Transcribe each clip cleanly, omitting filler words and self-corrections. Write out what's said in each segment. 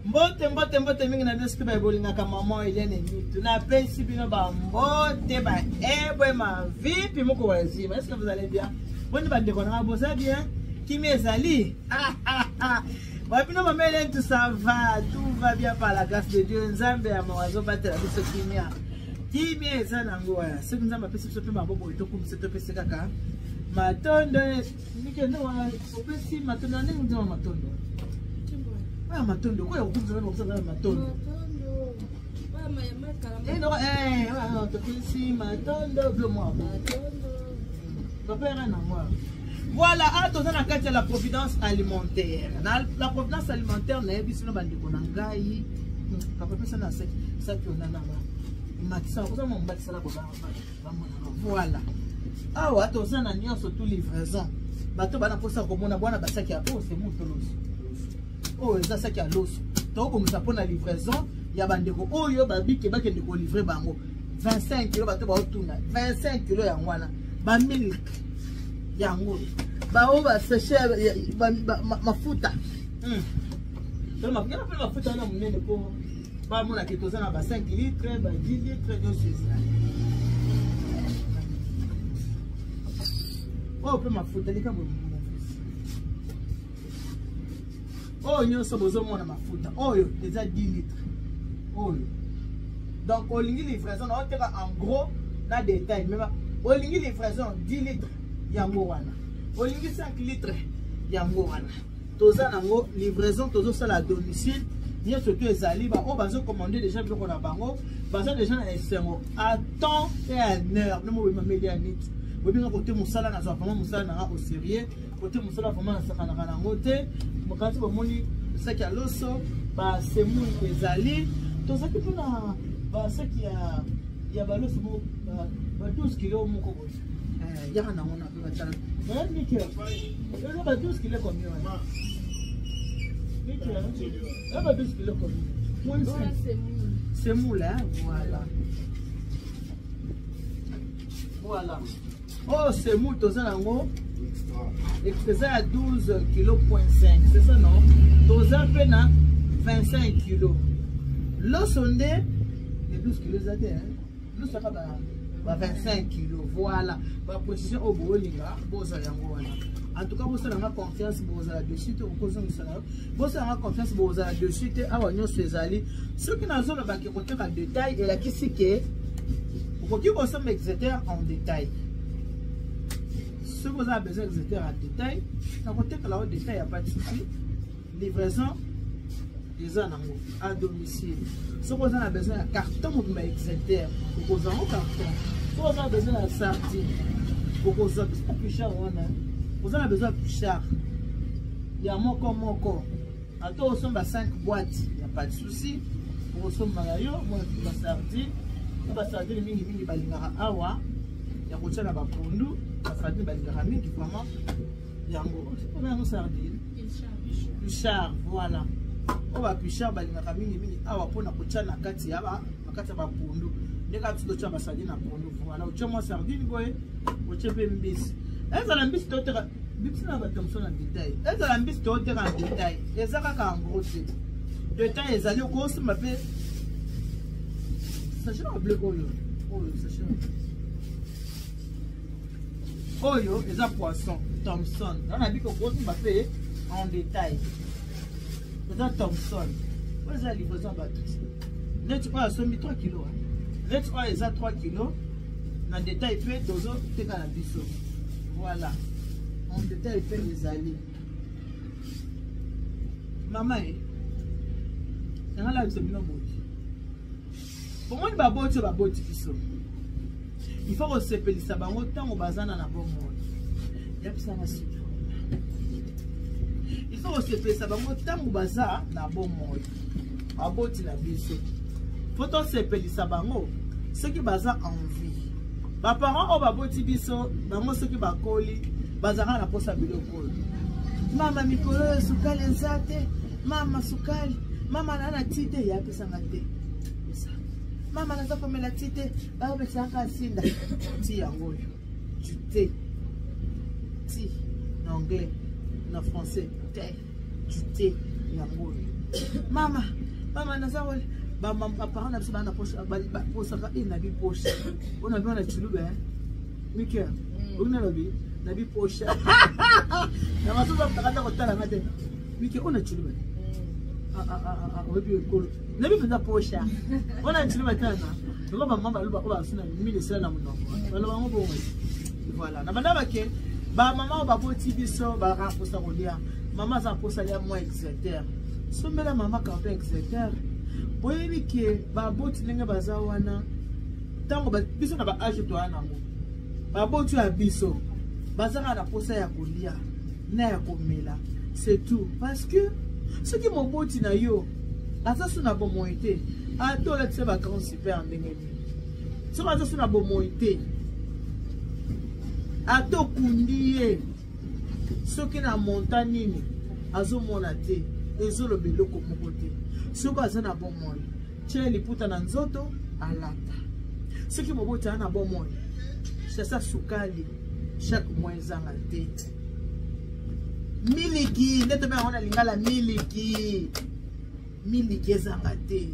Mbote mbote mbote mingi na bino soki baye bolingaka maman Eliane Nitu napesi bino bambote baebwe mavipi moko wazima. Est-ce que vous allez bien? Boni bandeko na nga boza bien? Kimia ezali? Ba bino mama Eliane tout ça va, tout va bien par la grâce de Dieu. Nzambe ya mawa azobatela biso kimia. Kimia eza nango wana. Soki Nzambe apesi biso mpe maboko tokumisa topesi kaka matondo. Mike ndo opesi matondo na ndenge nzema matondo. Ah matondo koya kokumisa na kokumisa na matondo. Eh no eh ah topesi matondo blo mwa. Papa era na mwa. Voilà, ah toza na kati ya la providence alimentaire. Na la providence alimentaire nayebisi no bandeko na ngai. Papa pesa na saki saki onana ba. Matisa oza mo mbatisa na boba. Voilà. Awa toza na nyonso tout livraison. Bato bana posa komona bwana basaki ya oh c'est moto loso. Oyo eza saki ya loso. Tokobongisa mpo na livraison ya bandeko oyo babike bakende kolivre bango 25 kilo bato baotuna 25 kilo yango wana ba milk yango baoyo basashe mafuta mafuta mafuta wana monene mpo bamona ke toza na ba 5 litre ba 10 litre nyonso ezali oyo mpe mafuta likambo oyo nyonso bozomona mafuta oyo eza 10 litre oyo donc olingi livraison na oteka en gros na détail mema olingi livraison 10 litre yango wana olingi 5 litre yango wana toza nango livraison tozosala à domicile nyonso to ezali baoyo bazocommande déjà biloko na bango baza déjà na esengo à temps et à heure bino mobima meli ya niti bobinga kote mosala nazwa vraiment mosala nanga au sérieux kote mosala vraiment nasakanaka nango te mokanisi bomoni saki ya loso basemoule ezali tozalaki mpe na basaki ya ya baloso ba 12 kilo moko boye eh, yaka nango na mpe batala eh, mike eza ba 12 kilo combien wana mike eza ba 12 kilo combien semoule hein voilà voilà Oh, semoule toza nango eza ya 12 kilo point 5 c'est ça non toza mpe na 25 kilo loso nde le 12 kilo eza te loso aka ba 25 kilo voilà baposition oyo boolinga bozala yango wana en tout cas bosala nga confiance bozala dessus te okozongisa na yo bosala nga confiance bozala dessus te awa nyonso ezali soki nazoloba ke koteka detail elakisi ke okoki kosomba exeter en detail soki oza na besoin exeter en detail nakotekela yo detail ya pas de souci livraison eza nango à domicile soki oza na besoin ya carton mobimba exeter okozwa yango carton soki oza na besoin ya sardine okozwa biso puchard wana oza na besoin ya puchard ya moko moko ata osomba 5 boîte ya pas de souci okosomba na yo basardine na basardine mingimingi balingaka awa ya kotya na bapondu basardine balingaka mingi vraiment yango mpona yango sardine puchard voilà oyo bapuchard balingaka mingimingi awa mpona kotya na kati ya na kati ya bapondu ndenge kaka biso totya basardine na pondu voilà otya mwa sardine boye otye mpe mbisi ezala mbisi toteka bibisi na bato mosusu na detail ezala mbisi toteka na detail eza kaka en gros te detail ezali okosomba mpe sachet na bleu oyo oyo sachet oyo eza poisson thomson wana biki okosomba mpe en detail eza thomson oyo eza livraison bato neti oyo asombi 3 kilo neti oyo eza 3 kilo na detail mpe tozoteka na biso voilà en detail mpe ezali mama e yanga nayebisa bino boye bomoni baboti oyo baboti biso il faut kosepelisa bango ntango baza na na bomoi yebisanga suki il faut kosepelisa bango ntango baza na bomoi baboti na biso fo tosepelisa bango soki baza en vie baparent oyo baboti biso bango soki bakoli Bazalaka na posa biloko oyo. Mama mikolo oyo sukali eza te. Mama sukali. Mama na na ti te ya pesanga te. Mama naza komela ti te. Bapesaka sinda. Ti yango oyo. Du thé. Ti na anglais, na français, thé. Du thé yango oyo. Mama, mama naza baparent na biso baa na posaka e na biposha oyo na bino na chiluba mike oyo nalobi na biposha na masusu bakata kotala nga te mike oyo na chiluba oyebi ekolo nayebi mpenza posha oyo na chiluba tana loko bamama baluba oyo basuna mine esila na monoko baloba yango bongo. Voilà, na banda bake bamama oyo baboti biso balaka mposa kolia. Mama aza mposa lia mwa exeter, sombela mama carton exeter. Boyebi ke baboti ndenge baza wana, ntango biso na baage toya nango, baboti ya biso bazaka na mposa ya kolia na ya komela, c'est tout. Parce que soki moboti na yo aza so na bomoi te, ata olatisa bagrand super ndenge nini, soki aza so na bomoi te, ata okundi ye soki na monta nini, azomona te, ezoloba eloko moko te. Soki aza na bomoi, tie liputa na nzoto alata. Soki moboti aza na bomoi, sasa sukali chaque mois ezanga te, miliki nde tobe yango na lingala, miliki, miliki ezanga te.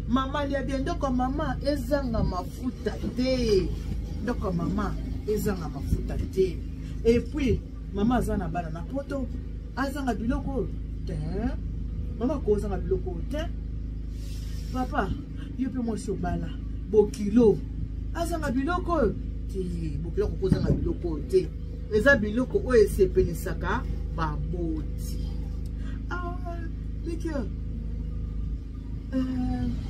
Mama lia bien, ndoko mama ezanga mafuta te, ndoko mama ezanga mafuta te. Et puis mama aza na bana na poto, azanga biloko oyo te? Mama kozanga biloko oyo te. Papa, yo mpe mwasi obala, bokilo azanga biloko oyo te? Bokilo akokozanga biloko oyo te. Eza biloko oyo esepelisaka baboti. Ah, mike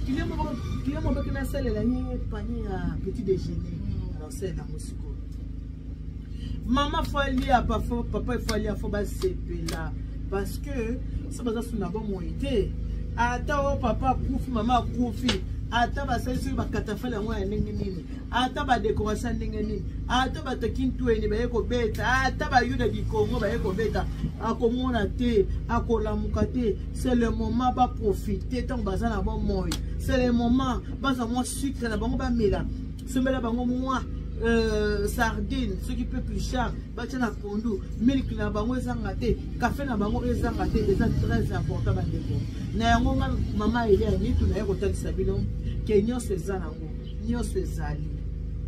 client moko baki nasalela ye panier ya petit déjeuner, nasalela yango sikoyo. Mama faut alia, papa faut alia, faut basepela, parce que so baza su na bomoi te, ata oyo papa akufi, mama akufi, ata basali soki bakatafale yango ya ndenge nini, ata badécoration ya ndenge nini, ata bato kintweni baye kobeta, ata bayuda dikongo baye kobeta, akomona te, akolamuka te. C'est le moment baprofite ntango baza na bomoi, c'est le moment bazwa mwa sucre na bango bamela, sombela bango mwa sardine soki mpe pluchard batia na pondu, milk na bango ezanga te, kafe na bango ezanga te. Eza très important, bandeko. Na yango nga mama Elia Nitu naye kotalisa bino ke nyonso eza nango, nyonso ezali,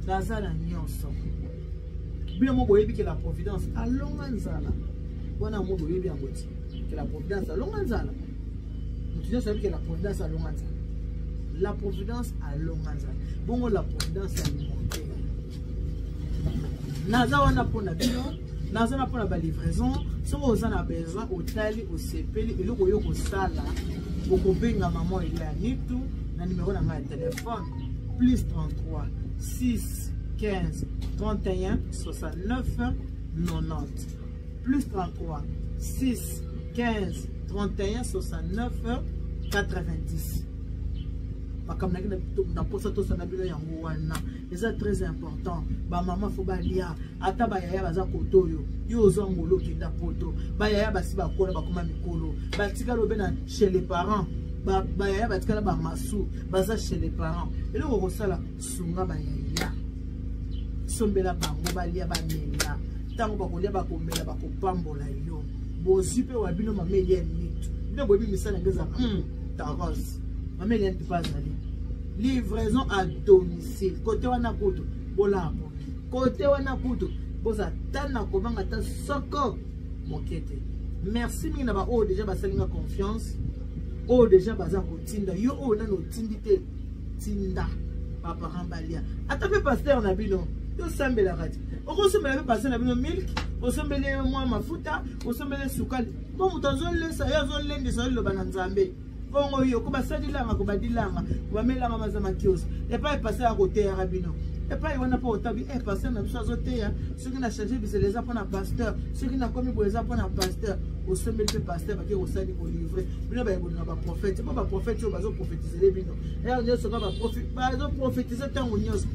naza na nyonso. Bino mo boyebi ke la providence alonga nzala wana, mo boyebi yango ti ke la providence alonga nzala. Moto nyonso ayebi ke la providence alonga nzala, la providence alonga nzala. Bongo la providence alimentaire, naza wana mpona bino, naza na mpona balivraison. Soki oza na besoin, otali, osepeli eloko oyo kosala, okobenga mama Elia Nitu na numero na ngai ya telefone: plus 33 6 15 31 69 90, plus 33 6 15 31 69 90. Makambo naki na posa tosana bino yango wana eza très important. Bamama faut balia, ata bayaya baza koto oyo yo ozwa ngolo okenda poto, bayaya basi bakola, bakoma mikolo, batikala obe na chez les parents, bayaya batikala bamasu baza chez les parents. Eloko kosala, sunga bayaya, sombela bango balia, bamela. Ntango bakolia, bakomela, bakopambola yo. Bozwi mpe wa bino mama Elia Nitu. Bino boyebi misala yango eza taros. Mama Elia Nitu mpe azali livraison à domicile. Kote wana kutu bolaa kote wana kutu boza ta na kobanga ta soko moke te. Merci mingi na baoyo deja basalinga confiance, oyo deja baza kotinda. Yo oyo nano otindi te, tinda baparent balia. Ata mpe pasteur na bino tosambelaka te, okosombela mpe pasteur na bino milk, osombeli ye mwa mafuta, osombeli sukali, mpo moto azolesa ye, azolendisa yo liloba na Nzambe. Bongo yo ko basalilanga, ko badilanga, ko bamelanga maza makioso epai pasteur akoteyaka bino epai wana, mpo otabi e pasteur na biso azoteya. Soki na change bizela eza mpona pasteur, soki nakomi boye eza mpona pasteur. Osombeli mpe pasteur, bake kosali kolivre bino. Bayekolinga baprophète, mpo baprophète oyo bazoprophétisele bino ere nyonso, ka bazoprophétise ntango nyonso.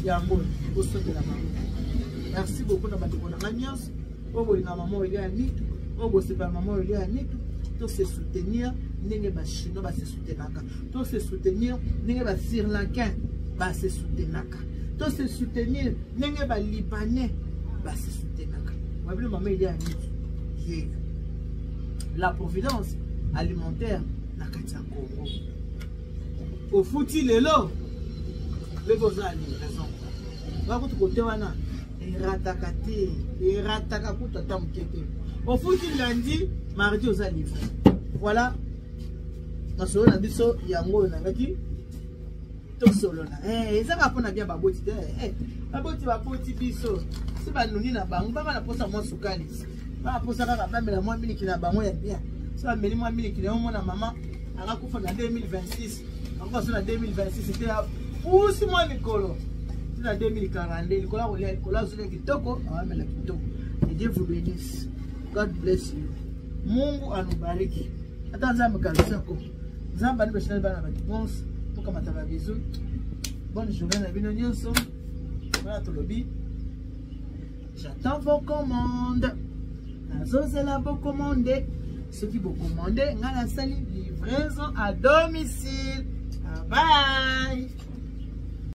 Yango osombela bango. Merci beaucoup na bandeko na ngai nyonso oyo bolinga mama olia ya mitu, oyo bosepela mama olia ya mitu. To se soutenir ndenge ba chinois ba se soutenaka, to se soutenir ndenge ba sri lankain ba se soutenaka, to se soutenir ndenge ba libanais ba se soutenaka. Wabino mama elia ya mitu ye la providence alimentaire na kati ya Congo. Ofuti lelo lelo oza na livraison bakutu kote wana erataka te, erataka kutu ata moke te. Ofuti lundi, mardi oza livre. Voilà masolo na biso yango oyo nangaki tosolola. Eza kaka mpona bia baboti te. Baboti baboti biso si banuni na bango baka na posa mwa sukali, baka posa kaka bamela mwa miliki na bango ya bien. So bameli mwa miliki na yo, mona mama akakufa na 2026, akufa so na 2026 te, apusi mwa mikolo ti na 2042, likolo ya kolia, likolo azolia kitoko, awamela kitoko. Que Dieu vous bénisse. God bless you. Mungu anubariki. Ata Nzambe kabisa ko Nzambe ani bashina bana bato bonse tokamata ba bisous. Bonne journée na bino nyonso. Wana tolobi j'attends vos commandes, nazozela bocommande. Soki bocommande, ngai nasali livraison à domicile. Bye bye.